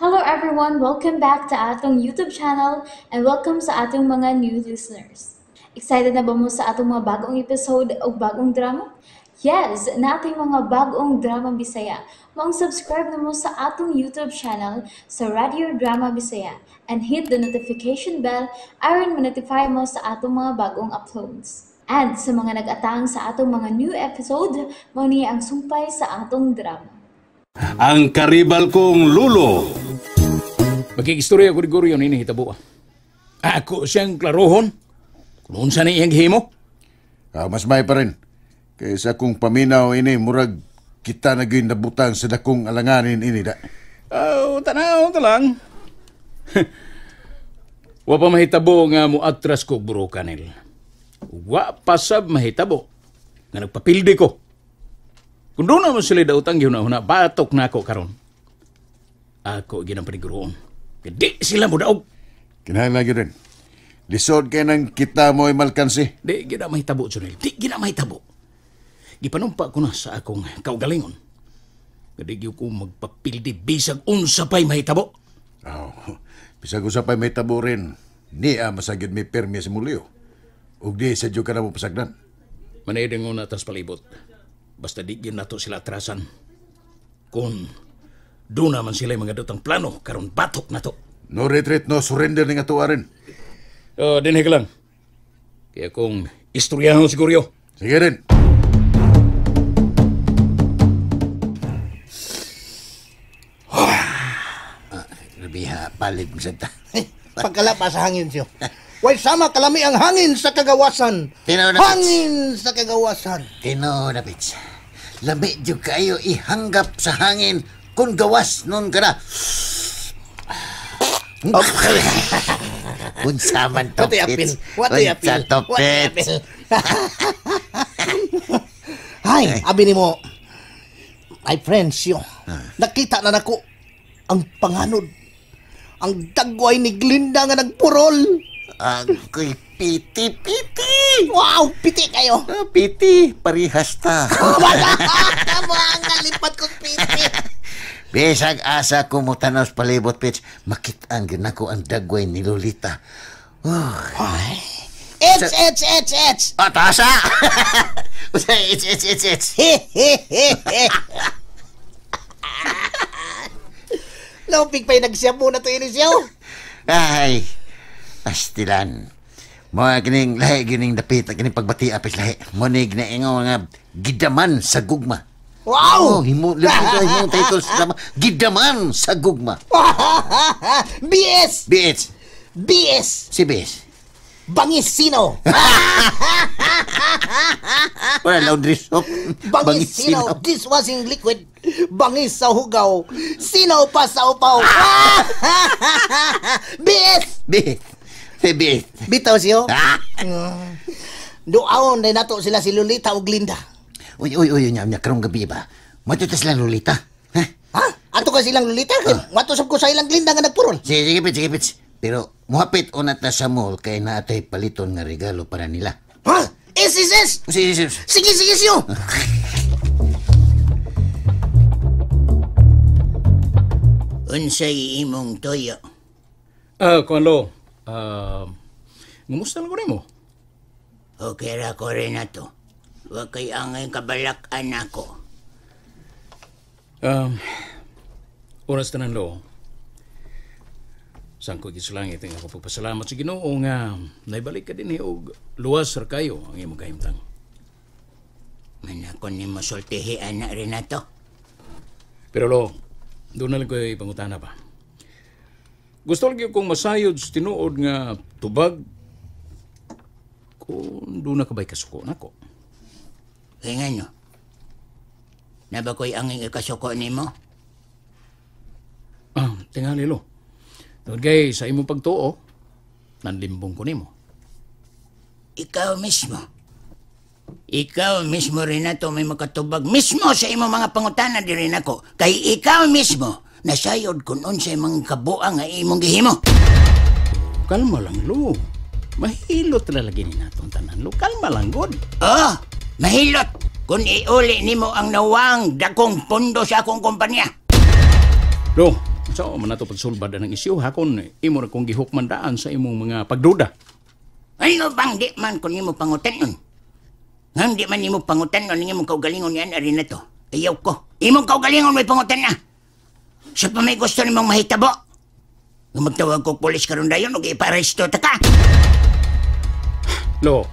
Hello everyone! Welcome back to atong YouTube channel and welcome sa atong mga new listeners. Excited na ba mo sa atong mga bagong episode o bagong drama? Yes! Nating mga bagong drama Bisaya. Maong subscribe na mo sa atong YouTube channel sa Radio Drama Bisaya and hit the notification bell aron ma-notify mo sa atong mga bagong uploads. And sa mga nag-atang sa atong mga new episode, mao ni ang sumpay sa atong drama. Ang karibal kong lulo. Magkikistorya ko Gregorio nini hitabo. Ako siyang klarohon. Kung unsa ni iyang gihimo. Ah, mas may pa rin. Kaysa kung paminaw ini, murag kita na gyud nabutang sa dakong alanganin ini da. Oh, tanaw ta lang. Wa pa mahitabo nga muatras ko bro kanil. Wa pa sab mahitabo nga nagpapildi ko. Kung doon naman sila dautang gihuna-huna, batok na ako karon. Ako ginang paniguroon. Di sila mo daog. Kinahanglan gyud rin. Lisod kay nang kita mo'y malkansi. Di gina mahitabo, Junel. Di gina mahitabo. Gipanumpa ko na sa akong kaugalingon. Di gyud ko magpapildi bisag unsa pa'y mahitabo. Oh, bisag usa pa'y mahitabo rin. Niya masagid may permi si Mulio. Ug di sa ka na mo pasagdan. Manayod ang una tas palibot. Basta di gyud nato sila atrasan. Kung doon naman sila mga dutang plano, karon batok na to. No retreat, no surrender ning ato rin. Oh, dinhi ka lang. Kaya kung istoryahon siguro. Sige rin. Grabe ha, palit mo sa ta. Pagkalapa sa hangin siyo. Way sama kalami ang hangin sa kagawasan. Tinaw na, Hangin sa kagawasan. Tino na, Pits. Lami jud kayo ihanggap sa hangin kung gawas nun ka na. Unsa man to, What apil? Pits? What Unsa apil? to, What Pits? apil? Hay, abi nimo. My friends siyo. Nakita na nako ang panganod. Ang dagway ni Glinda nga nagpurol. Agoy, piti-piti. Wow, piti kayo. Ah, piti, parihas ta. Mga lipat kong piti. Bisag asa ko mo tanaw sa palibot, Pits. Makit-ang ginako ang dagway ni Lolita. Oh. Ay. It's, it's, it's, it's. Ah, tasa! Usa, it's, it's, it's, it's. Lopig pa'y nagsiyapo na to inisyo. Ay, astilan. Mga kining lahi, gining dapit, kining pagbati apis lahi. Munig na ingaw nga gidaman sa gugma. Wow! Oh, himo, himo, title sa drama. Gidaman sa gugma. BS! BS. BS! Si BS. Bangis sino? Wala laundry soap. Bangis sino? Dishwashing liquid. Bangis sa hugaw. Sino pa sa upaw? BS! B. Si BS. Bitaw siyo? Ah! Duaon na nato sila si Lolita o Glinda. Uy, uy, uy, unya, unya, karong gabi ba? Matuto sila Lolita. Ha? Ha? Ato ka silang Lolita? Mato sab ko sa ilang Glinda nga nagpurol. Sige, sige, Pits, sige, Pits. Pero muhapit una ta sa mall kay naatay paliton nga regalo para nila. Ha? S, S, S! Sige, sige, sige. Sige, sige, siyo! Unsay imong toyo? Kuan lo, ngumusta lang ko nimo? Okay ra ko rin na to. Wa kay angay kabalak-an ako. Oras tanan lo. Sangko gid sa langit ang ako pagpasalamat sa Ginoo nga naibalik ka dinhi og luwas ra kayo ang imong kahimtang. Man ako nimo sultihi ana Renato. Pero lo, doon na lang ko ipangutana pa. Gusto lagi kong masayod sa tinuod nga tubag kung doon na ka ba'y kasuko nako. Kaya nga no, na ba ko'y angay ikasuko nimo? Ah, tingali lo. Tungod kay sa imong pagtuo, nanlimbong ko nimo. Ikaw mismo. Ikaw mismo, Renato, may makatubag mismo sa imong mga pangutana diri nako. Kay ikaw mismo, nasayod kung unsay mga kabuang nga imong gihimo. Kalma lang, lo. Mahilot na lagi ni natong tanan, lo. Kalma lang, god. Oh, mahilot kung iuli nimo ang nawang dakong pondo sa akong kumpanya. Lo, So, man nato pagsulbad ang isyu hakon imo ra kong gihukmandaan sa imong mga pagduda. Ano bang di man kung imo pangutan-on? Ngang di man imo pangutan-on ang imong kaugalingon niyan ari na to. Ayaw ko. Imong kaugalingon may pangutan na. Sa pa may gusto nimong mahitabo. Nga magtawag ko pulis karon dayon og iparesto ta ka. Lo,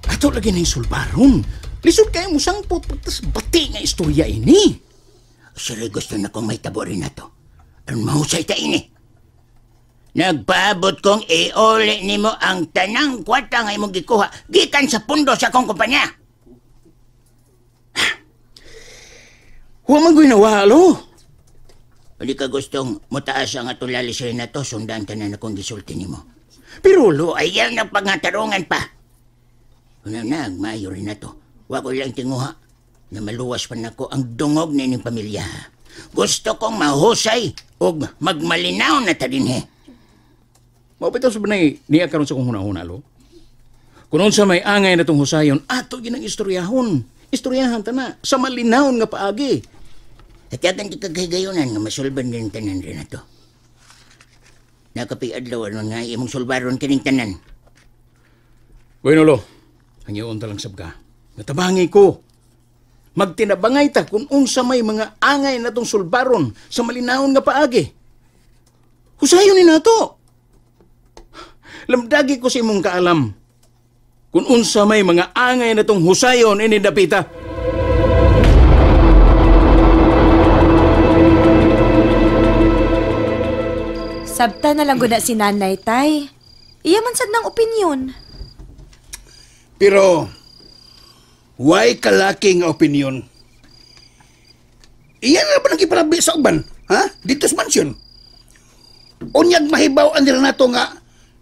ato lagi ning sulbaron. Lisod kayo mo sangpot pagtas bati nga istorya ini. Sir, gusto na kong mahitabo rin na to. Aron mahusay ta ini. Nagpaabot kong iuli nimo ang tanang kwarta nga imong gikuha gikan sa pundo sa akong kumpanya. Huwag man ko'y nawalo. Hindi ka gustong mutaas ang atong lalis rin na to, sundan tanan akong gisulti nimo. Pero lo, ayaw na pangatarungan pa. Una na, maayo rin na to. Wa ko lang tinguha na maluwas pa nako ang dungog na inyong pamilya. Gusto kong mahusay o magmalinaw na ta dinhe. Mao sa banay niya karon sa kong huna-huna, lo. Kung unsa may angay na tong husayon, ato ginang istoryahon. Istoryahan ta na sa malinaw nga paagi. At yagan di kaghigayonan nga masulban din tanan rin na to. Nakapi adlaw ano nga imong sulbaron kining tanan. Bueno, lo, ang iyon talang sabga. Natabangi ko. Magtinabangay ta kung unsa may mga angay na tong sulbaron sa malinawon nga paagi. Husayon ni nato. Lamdagi ko sa imong kaalam. Kung unsa may mga angay na tong husayon ini dapita. Sabta na lang guna si nanay, tay. Iya man sad ng opinyon. Pero, why kalaki nga opinyon? Iyan na ba nang sa uban? Ha? Dito sa mansyon. Unyag mahibaw ang nila nato nga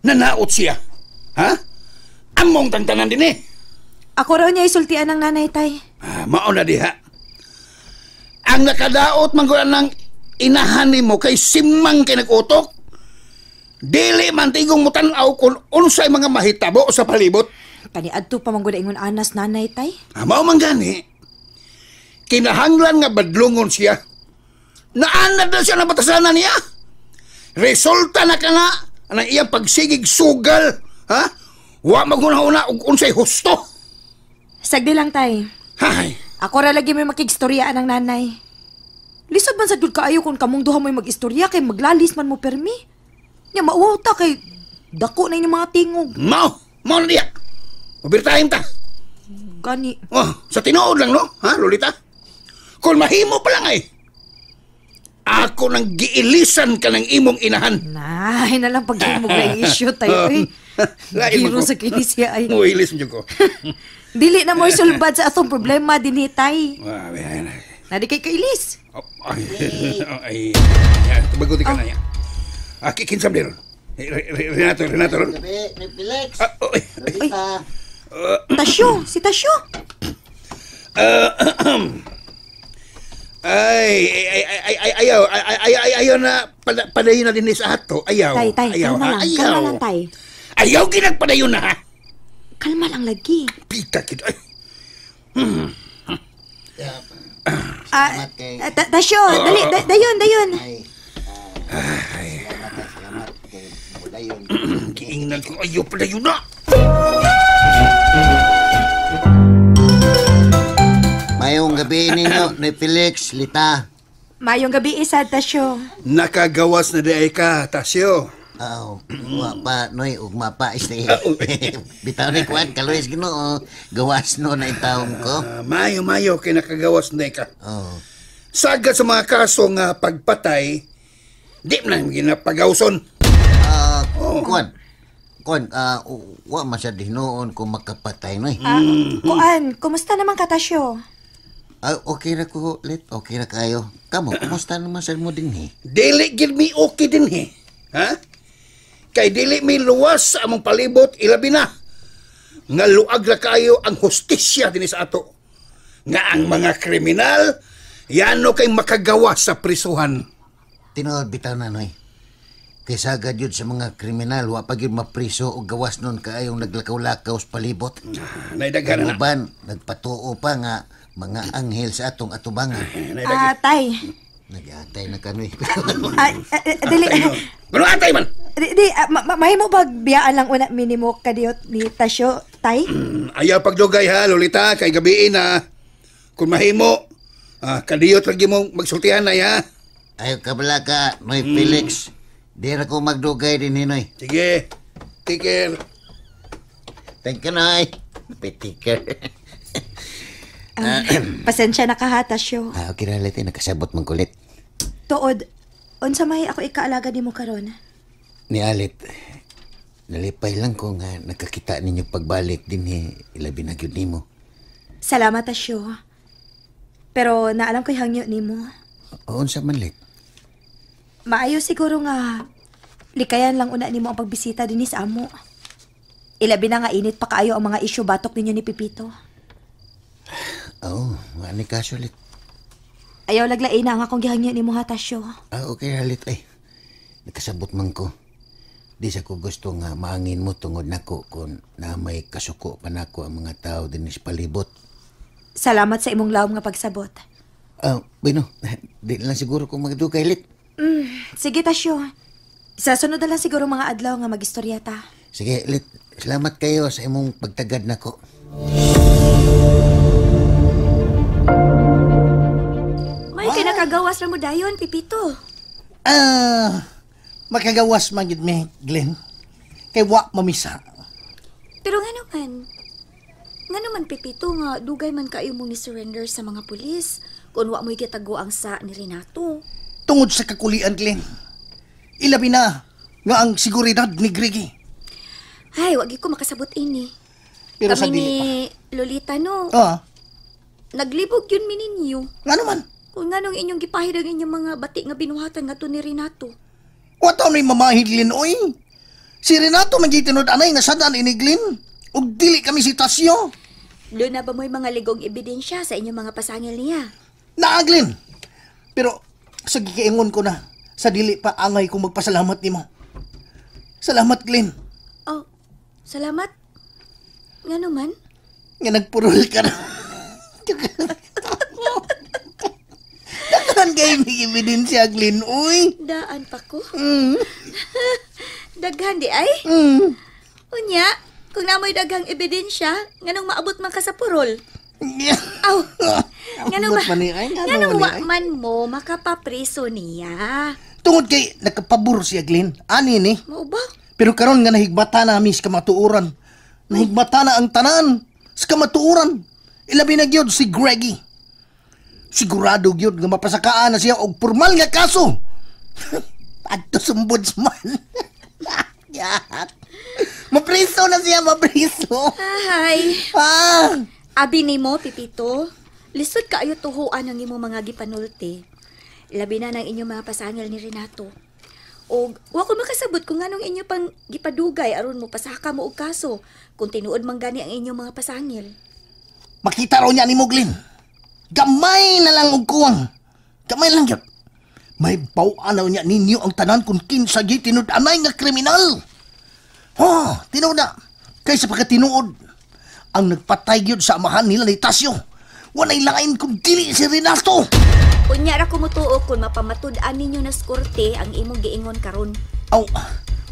nanaot siya. Ha? Among tantanan din eh. Ako raw niya isultian ng nanay, tay. Ah, mauna diha. Ang nakadaot manggulan ng inahan nimo kay simang kay nag-utok. Dili man tigong mutan-aw kung unsay mga mahitabo sa palibot. Kaniadto pa manggod ingon anas nanay, tay. Ah, mao man gani. Kinahanglan nga badlungon siya. Naanad na siya ng batasanan niya. Resulta na kana ang iyang pagsigig sugal. Ha? Wa maghuna-huna og unsay husto. Sagdi lang, tay. Hay. Ako ra lagi may makigstorya ng nanay. Lisod man sa gud kaayo kung kamong duha mo'y mag-istorya kay maglalis man mo permi. Nya mauwaw ta kay dako na inyong mga tingog. Mao, mao na diya. Mabirtahin ta. Gani. Oh, sa tinuod lang no, ha, Lolita? Kung mahimo pa lang ay. Ako nang giilisan ka ng imong inahan. Nah, na lang pag-imog na issue tayo eh. Giro sa kini siya ay. Muilis mo ko. Dili na mo'y sulbad sa atong problema dinhi, tay. Nadi kay kailis. Ay, ay, bago di ka na niya. Ah, kikinsam din. Renato, Renato. Felix. Ay. Tasyo, si Tasyo. Ay, ay, ay, ay, ayaw, ay, ay, ay, ayaw na, padayon na din sa ato. Ayaw. Tay, tay, ayaw, kalma lang, kalma lang, tay. Ayaw, ginagpadayon na, ha? Kalma lang lagi. Pita, kid. Ay. Tasyo, dali, dayon, dayon. Ay, salamat, salamat. Giingnan ko, ayaw, padayon na. Mayong gabi ninyo ni Felix, Lita. Mayong gabi isa, Tasyo. Nakagawas na di ay ka, Tasyo. Oo, wa pa, Noy, ugma pa. Bitaw ni Juan, kaluis Ginoo, gawas no na itawong ko. Mayo, mayo, kay nakagawas na ka. Oh. Sagad sa mga kaso nga pagpatay, di man ginapagawson. Kuan, Kuan, wa man sa hinuon kung makapatay, Noy. Kuan, kumusta naman ka, Tasyo? Okay ra ko, Lit. Okay ra kayo. Kamo, kumusta naman sa mo din, he? Dili gid mi okay din, he. Ha? Kay dili mi luwas sa among palibot, ilabi na. Nga luag ra kayo ang hustisya dinhi sa ato. Nga ang mga kriminal, yano kay makagawa sa prisuhan. Tinuod bitaw na, Noy. Kay sagad yun sa mga kriminal, wa pa gyud mapriso o gawas nun kaayong naglakaw-lakaw sa palibot. Naidaghan na. Uban, nagpatuo pa nga mga anghel sa atong atubangan. Tay, Nag-atay na kanoy. Ay, dili. Ano atay man? Di, mahimo ba biyaan lang una minimo kadiyot ni Tasyo, tay? Ayaw pagdugay ha, Lolita, kay gabiin na. Kung mahimo, kadiyot lagi mong magsultihan na ha. Ayaw ka bala ka, Noy Felix. Di na ko magdugay din, Noy. Sige, take care. Thank you, Noy. Take care. Pasensya na ka ha, Tasyo. Okay na, Leti. Nakasabot mong kulit. Tuod, unsa may ako ikaalaga nimo karon? Ni Alit, nalipay lang ko nga nakakita ninyo pagbalik din eh. Ilabi na gyud nimo. Salamat, Tasyo. Pero naalam ko'y hangyo nimo. Unsa man, Lit? Maayo siguro nga likayan lang una nimo ang pagbisita dinhi sa amo. Ilabi na nga init pa kaayo ang mga isyu batok ninyo ni Pipito. Oo, oh, ani kaso, Lit. Ayaw laglain na ang akong gihangyo nimo ha, Tasyo. Okay, Lit. Ay, nakasabot man ko. Di sa ko gusto nga maangin mo tungod nako kung na may kasuko pa nako ang mga tao din sa palibot. Salamat sa imong lawom nga pagsabot. Bueno, di lang siguro kung magdugay, Lit. Sige, Tasyo. Sa sunod na lang siguro mga adlaw nga magistorya ta. Sige, Lit. Salamat kayo sa imong pagtagad nako. May kinakagawas ra mo dayon, Pipito. Makagawas man gid mi, Glenn. Kay wa mamisa. Pero ngano man? Ngano man, Pipito, nga dugay man kayo mong ni-surrender sa mga pulis kung wa mo'y gitago ang sa ni Renato. Tungod sa kakulian, Glenn. Ilabi na nga ang seguridad ni Greggy. Ay, wag ko makasabot ini. Pero kami sa dili ni pa. Lolita, no? Ah. Naglibog yun mi ninyo. Ngano man? Kung nganong inyong gipahid ang inyong mga bati nga binuhatan nga to ni Renato. Wa taon ni mamahid, Glenn, oy. Si Renato man gitinod anay nga sadan ini, Glenn. Ug dili kami si Tasyo. Doon na ba mo'y mga ligong ebidensya sa inyong mga pasangil niya? Naa, Glenn. Pero sa gikiingon ko na, sa dili pa angay kong magpasalamat nimo. Salamat, Glenn. Oh, salamat. Ngano man? Nga nagpurol ka na. Daghan kay may ebidensya, Glenn, uy. Daan pa ko. Daghan di ay? Unya, kung namoy daghang ebidensya, nganong maabot man ka sa purol? Aw, nganong Abot man ni ay, ngano nganong man ni wa ay? man mo makapapriso niya. Tungod kay nakapabor siya, Glenn. Ani ni. Mao ba? Pero karon nga nahigbata na mi sa kamatuoran. Nahigbata na ang tanan sa kamatuoran. Ilabi na gyud si Greggy. Sigurado gyud nga mapasakaan na siya og formal nga kaso. Adto sa ombudsman. Yak. Mapriso na siya, mapriso. Ay. Ah. Abi nimo, Pipito, lisod kaayo tuhuan ang imong mga gipanulti. Labi na ng inyong mga pasangil ni Renato. Og wa ko makasabot kung nganong inyo pang gipadugay aron mo pasaka mo og kaso kung tinuod man gani ang inyong mga pasangil. Makita raw niya ni mo, Glenn. Gamay na lang og kuwang. Gamay lang gyud. May baw-an na niya ninyo ang tanan kung kinsa gyud tinud-anay nga kriminal. Oh, tinuod na. Kaysa pagkatinuod, ang nagpatay gyud sa amahan nila ni Tasyo. Walay lain kung dili si Renato. Unya ra ko mutuo kung mapamatud-an ninyo na skorte ang imong giingon karon. Aw,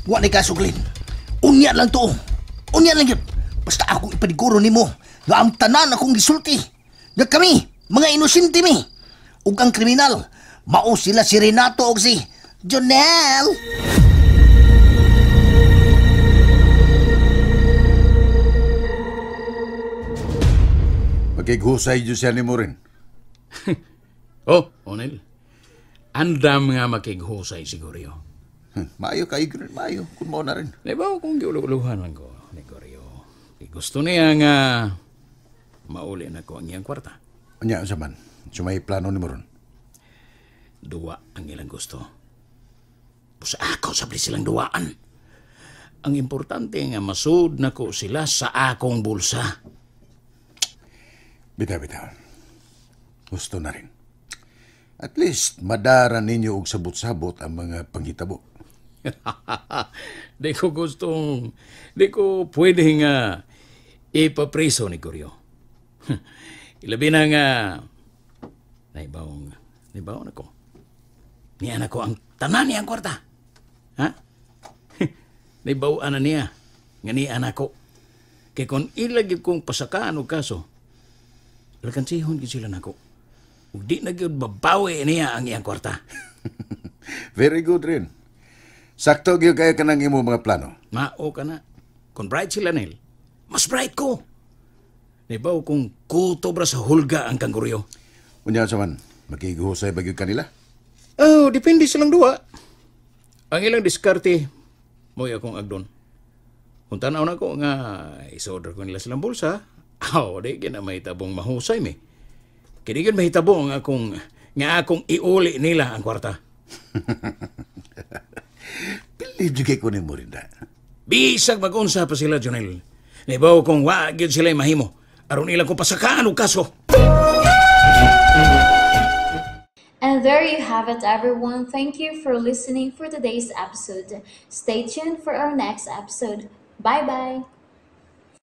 wa ni kaso, Glenn. Unya lang to. Unya lang gyud. Basta ako ipaniguro nimo nga ang tanan akong gisulti. Nga kami, mga inosente mi. Ug ang kriminal, mao sila si Renato og si Jonel. Pakighusay dyan siya ni mo rin. Oh, Onel. Andam nga makighusay siguro. Maayo kayo, maayo. Kung mao na rin. Di ba kung giululuhan lang ko ni Gorio. Gusto niya nga mauli na ko ang iyang kwarta. Unya, unsa man? Sumay plano ni mo ron. Duwa ang ilang gusto. Busa ako sabli silang duwaan. Ang importante nga masud na ko sila sa akong bulsa. Bitaw, bitaw. Gusto na rin. At least, madara ninyo og sabot-sabot ang mga panghitabo. Di ko gustong, di ko pwede nga ipapriso ni Gorio. Ilabi na nga, naibaw na ko. Niya na ko ang tanan niyang kwarta. Ha? Naibaw na niya. Nga niya na ko. Kay kung ila gyud kong pasakaan og kaso, alkansihon gyud sila nako. Ug di na gyud babawi niya ang iyang kwarta. Very good rin. Sakto gyud kayo kanang imo mga plano. Mao ka na. Kung bright sila nil, mas bright ko. Naibaw kung kutob ra sa hulga ang kangguryo. Unya sa man, makiguhusay ba gyud kanila? Oh, depende silang duwa. Ang ilang diskarte, mo'y akong agdon. Kung tanaw na ko nga isorder ko nila silang bulsa, aw, di gyud na mahitabong mahusay mi. Kaya di gyud mahitabo ang akong, nga akong iuli nila ang kwarta. Believe jud kay ko nimo rin da. Bisag mag-unsa pa sila, Jonel. Naibaw kung wa gyud sila mahimo. Aron ilang kong pasakaan og kaso. And there you have it, everyone. Thank you for listening for today's episode. Stay tuned for our next episode. Bye bye.